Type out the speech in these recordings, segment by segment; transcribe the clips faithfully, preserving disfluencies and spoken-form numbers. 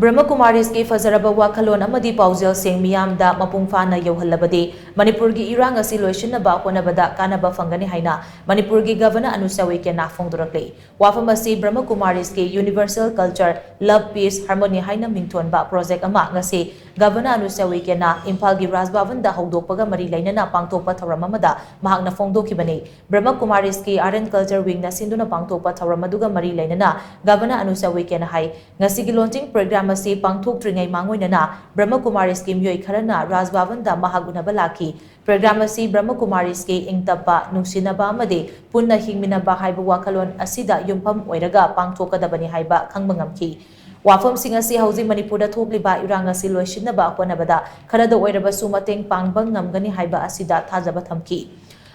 ꯕ꯭ꯔꯍꯃꯀꯨꯃꯥꯔꯤꯁꯀꯤ ꯐꯖꯔꯕ ꯋꯥꯈꯜꯂꯣꯟ ꯑꯃꯗꯤ ꯄꯥꯎꯖꯦꯜꯁꯤꯡ ꯃꯤꯌꯥꯝꯗ ꯃꯄꯨꯡ ꯐꯥꯅ ꯌꯧꯍꯜꯂꯕꯗꯤ ꯃꯅꯤꯄꯨꯔꯒꯤ ꯏꯔꯥꯡ ꯑꯁꯤ ꯂꯣꯏꯁꯤꯟꯅꯕ ꯍꯣꯠꯅꯕꯗ ꯀꯥꯟꯅꯕ ꯐꯪꯒꯅꯤ ꯍꯥꯏꯅ ꯃꯅꯤꯄꯨꯔꯒꯤ ꯒꯚꯔꯅꯔ ꯑꯅꯨꯁ꯭ꯌꯥ ꯎꯏꯀꯦꯅ ꯐꯣꯡꯗꯣꯔꯛꯂꯤ꯫ ꯋꯥꯐꯝ ꯑꯁꯤ ꯕ꯭ꯔꯍꯃꯀꯨꯃꯥꯔꯤꯁꯀꯤ Universal Culture, Love, Peace, Harmony ꯍꯥꯏꯅ ꯃꯤꯡꯊꯣꯟꯕ ꯄ꯭ꯔꯣꯖꯦꯛ ꯑꯃ ꯉꯁꯤ ꯒꯚꯔꯅꯔ ꯑꯅꯨꯁ꯭ꯌꯥ ꯎꯏꯀꯦꯅ ꯏꯝꯐꯥꯜꯒꯤ ꯔꯥꯖ ꯚꯕꯟꯗ ꯍꯧꯗꯣꯛꯄꯒ ꯃꯔꯤ ꯂꯩꯅꯅ ꯄꯥꯡꯊꯣꯛꯄ ꯊꯧꯔꯝ ꯑꯃꯗ ꯃꯍꯥꯛꯅ ꯐꯣꯡꯗꯣꯛꯈꯤꯕꯅꯤ꯫ ꯕ꯭ꯔꯍꯃꯀꯨꯃꯥꯔꯤꯁꯀꯤ Art and Culture Wingꯅ ꯁꯤꯟꯗꯨꯅ ꯄꯥꯡꯊꯣꯛꯄ ꯊꯧꯔꯝ ꯑꯗꯨꯒ ꯃꯔꯤ ꯂꯩꯅꯅ ꯒꯚꯔꯅꯔ ꯑꯅꯨꯁ꯭ꯌꯥ ꯎꯏꯀꯦꯅ ꯍꯥꯏ, ꯉꯁꯤꯒꯤ launching program ꯑꯁꯤ ꯄꯥꯡꯊꯣꯛꯇ꯭ꯔꯤꯉꯩ ꯃꯥꯡꯑꯣꯏꯅꯅ ꯕ꯭ꯔꯍꯃꯀꯨꯃꯥꯔꯤꯁꯀꯤ ꯃꯤꯑꯣꯏ ꯈꯔꯅ ꯔꯥꯖ ꯚꯕꯟꯗ ꯃꯍꯥꯛ ꯎꯅꯕ ꯂꯥꯛꯈꯤ꯫ Program ꯑꯁꯤ ꯕ꯭ꯔꯍꯃꯀꯨꯃꯥꯔꯤꯁꯀꯤ ꯏꯪ ꯇꯞꯄ, ꯅꯨꯡꯁꯤꯅꯕ ꯑꯃꯗꯤ ꯄꯨꯟꯅ ꯍꯤꯡꯃꯤꯟꯅꯕ ꯍꯥꯏꯕ ꯋꯥꯈꯜꯂꯣꯟ ꯑꯁꯤꯗ ꯌꯨꯝꯐꯝ ꯑꯣꯏꯔꯒ ꯄꯥꯡꯊꯣꯛꯀꯗꯕꯅꯤ ꯍꯥꯏꯕ ꯈꯪꯕ ꯉꯝꯈꯤ꯫ ꯋꯥꯐꯝꯁꯤꯡ ꯑꯁꯤ ꯍꯧꯖꯤꯛ ꯃꯅꯤꯄꯨꯔꯗ ꯊꯣꯛꯂꯤꯕ ꯏꯔꯥꯡ ꯑꯁꯤ ꯂꯣꯏꯁꯤꯟꯅꯕ ꯍꯣꯠꯅꯕꯗ ꯈꯔꯗ ꯑꯣꯏꯔꯕꯁꯨ ꯃꯇꯦꯡ ꯄꯥꯡꯕ ꯉꯝꯒꯅꯤ ꯍꯥꯏꯕ ꯑꯁꯤꯗ ꯊꯥꯖꯕ ꯊꯝꯈꯤ꯫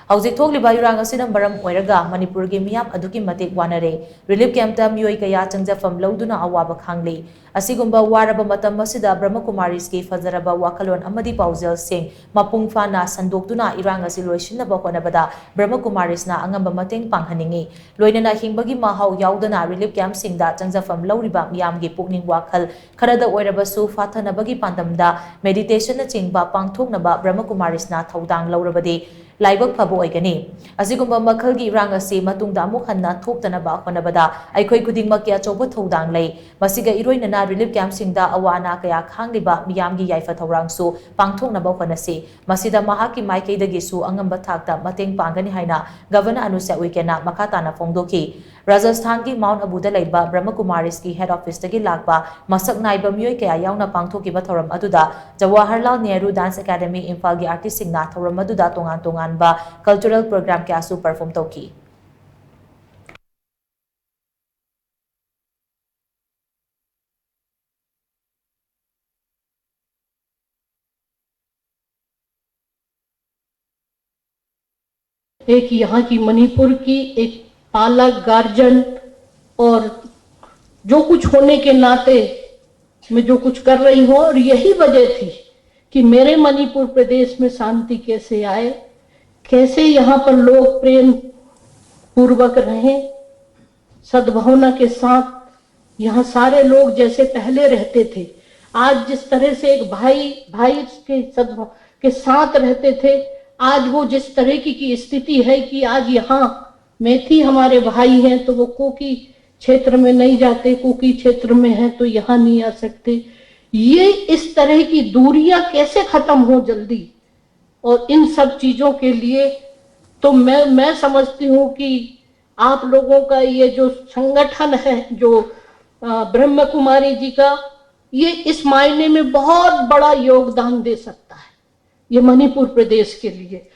ꯍꯧꯖꯤꯛ ꯊꯣꯛꯂꯤꯕ ꯏꯔꯥꯡ ꯑꯁꯤꯅ ꯃꯔꯝ ꯑꯣꯏꯔꯒ ꯃꯅꯤꯄꯨꯔꯒꯤ ꯃꯤꯌꯥꯝ ꯑꯗꯨꯛꯀꯤ ꯃꯇꯤꯛ ꯋꯥꯅꯔꯦ꯫ Relief campꯇ ꯃꯤꯑꯣꯏ ꯀꯌꯥ ꯆꯪꯖꯐꯝ ꯂꯧꯗꯨꯅ ꯑꯋꯥꯕ ꯈꯥꯡꯂꯤ꯫ ꯑꯁꯤꯒꯨꯝꯕ ꯋꯥꯔꯕ ꯃꯇꯝ ꯑꯁꯤꯗ ꯕ꯭ꯔꯍꯃꯀꯨꯃꯥꯔꯤꯁꯀꯤ ꯐꯖꯔꯕ ꯋꯥꯈꯜꯂꯣꯟ ꯑꯃꯗꯤ ꯄꯥꯎꯖꯦꯜꯁꯤꯡ ꯃꯄꯨꯡ ꯐꯥꯅ ꯁꯟꯗꯣꯛꯇꯨꯅ ꯏꯔꯥꯡ ꯑꯁꯤ ꯂꯣꯏꯁꯤꯟꯅꯕ ꯍꯣꯠꯅꯕꯗ ꯕ꯭ꯔꯍꯃꯀꯨꯃꯥꯔꯤꯁꯅ ꯑꯉꯝꯕ ꯃꯇꯦꯡ ꯄꯥꯡꯍꯟꯅꯤꯡꯏ꯫ ꯂꯣꯏꯅꯅ ꯍꯤꯡꯕꯒꯤ ꯃꯍꯥꯎ ꯌꯥꯎꯗꯅ relief campꯁꯤꯡꯗ ꯆꯪꯖꯐꯝ ꯂꯧꯔꯤꯕ ꯃꯤꯌꯥꯝꯒꯤ ꯄꯨꯛꯅꯤꯡ ꯋꯥꯈꯜ ꯈꯔꯗ ꯑꯣꯏꯔꯕꯁꯨ ꯐꯥꯊꯅꯕꯒꯤ ꯄꯥꯟꯗꯝꯗ meditationꯅꯆꯤꯡꯕ ꯄꯥꯡꯊꯣꯛꯅꯕ ꯕ꯭ꯔꯍꯃꯀꯨꯃꯥꯔꯤꯁꯅ ꯊꯧꯗꯥꯡ ꯂꯧꯔꯕꯗꯤ ꯂꯥꯏꯕꯛ ꯐꯕ ꯑꯣꯏꯒꯅꯤ꯫ ꯑꯁꯤꯒꯨꯝꯕ ꯃꯈꯜꯒꯤ ꯏꯔꯥꯡ ꯑꯁꯤ ꯃꯇꯨꯡꯗ ꯑꯃꯨꯛ ꯍꯟꯅ ꯊꯣꯛꯇꯅꯕ ꯍꯣꯠꯅꯕꯗ ꯑꯩꯈꯣꯏ ꯈꯨꯗꯤꯡꯃꯛꯀꯤ ꯑꯆꯧꯕ ꯊꯧꯗꯥꯡ ꯂꯩ꯫ ꯃꯁꯤꯒ ꯏꯔꯣꯏꯅꯅ relief campꯁꯤꯡꯗ ꯑꯋꯥ ꯑꯅꯥ ꯀꯌꯥ ꯈꯥꯡꯂꯤꯕ ꯃꯤꯌꯥꯝꯒꯤ ꯌꯥꯏꯐ ꯊꯧꯔꯥꯡꯁꯨ ꯄꯥꯡꯊꯣꯛꯅꯕ ꯍꯣꯠꯅꯁꯤ꯫ ꯃꯁꯤꯗ ꯃꯍꯥꯛꯀꯤ ꯃꯥꯏꯀꯩꯗꯒꯤꯁꯨ ꯑꯉꯝꯕ ꯊꯥꯛꯇ ꯃꯇꯦꯡ ꯄꯥꯡꯒꯅꯤ ꯍꯥꯏꯅ ꯒꯚꯔꯅꯔ ꯑꯅꯨꯁ꯭ꯌꯥ ꯎꯏꯀꯦꯅ ꯃꯈꯥ ꯇꯥꯅ ꯐꯣꯡꯗꯣꯛꯈꯤ꯫ ꯔꯥꯖꯁꯊꯥꯟꯒꯤ ꯃꯥꯎꯟ ꯑꯕꯨꯗ ꯂꯩꯕ ꯕ꯭ꯔꯍꯃꯀꯨꯃꯥꯔꯤꯁꯀꯤ head officeꯇꯒꯤ ꯂꯥꯛꯄ ꯃꯁꯛ ꯅꯥꯏꯕ ꯃꯤꯑꯣꯏ ꯀꯌꯥ ꯌꯥꯎꯅ ꯄꯥꯡꯊꯣꯛꯈꯤꯕ ꯊꯧꯔꯝ ꯑꯗꯨꯗ ꯖꯋꯥꯍꯔꯂꯥꯜ ꯅꯦꯍꯔꯨ Dance Academy ꯏꯝꯐꯥꯜꯒꯤ artistꯁꯤꯡꯅ ꯊꯧꯔꯝ ꯑꯗꯨꯗ ꯇꯣꯉꯥꯟ ꯇꯣꯉꯥꯟꯕ cultural program ꯀꯌꯥꯁꯨ perform ꯇꯧꯈꯤ꯫ एक यहाँ की मणिपुर की एक पालक, गार्जियन और जो कुछ होने के नाते मैं जो कुछ कर रही हूँ, और यही वजह थी कि मेरे मणिपुर प्रदेश में शांति कैसे आए, कैसे यहाँ पर लोग प्रेम पूर्वक रहें, सद्भावना के साथ यहाँ सारे लोग जैसे पहले रहते थे, आज जिस तरह से एक भाई भाई के सद्भाव के साथ रहते थे, आज वो जिस तरह की, की स्थिति है कि आज यहाँ मैथी हमारे भाई हैं तो वो कोकी क्षेत्र में नहीं जाते, कोकी क्षेत्र में हैं तो यहाँ नहीं आ सकते। ये इस तरह की दूरियां कैसे खत्म हो जल्दी, और इन सब चीजों के लिए तो मैं मैं समझती हूँ कि आप लोगों का ये जो संगठन है, जो अ, ब्रह्म कुमारी जी का, ये इस मायने में बहुत बड़ा योगदान दे सकता है ये मणिपुर प्रदेश के लिए।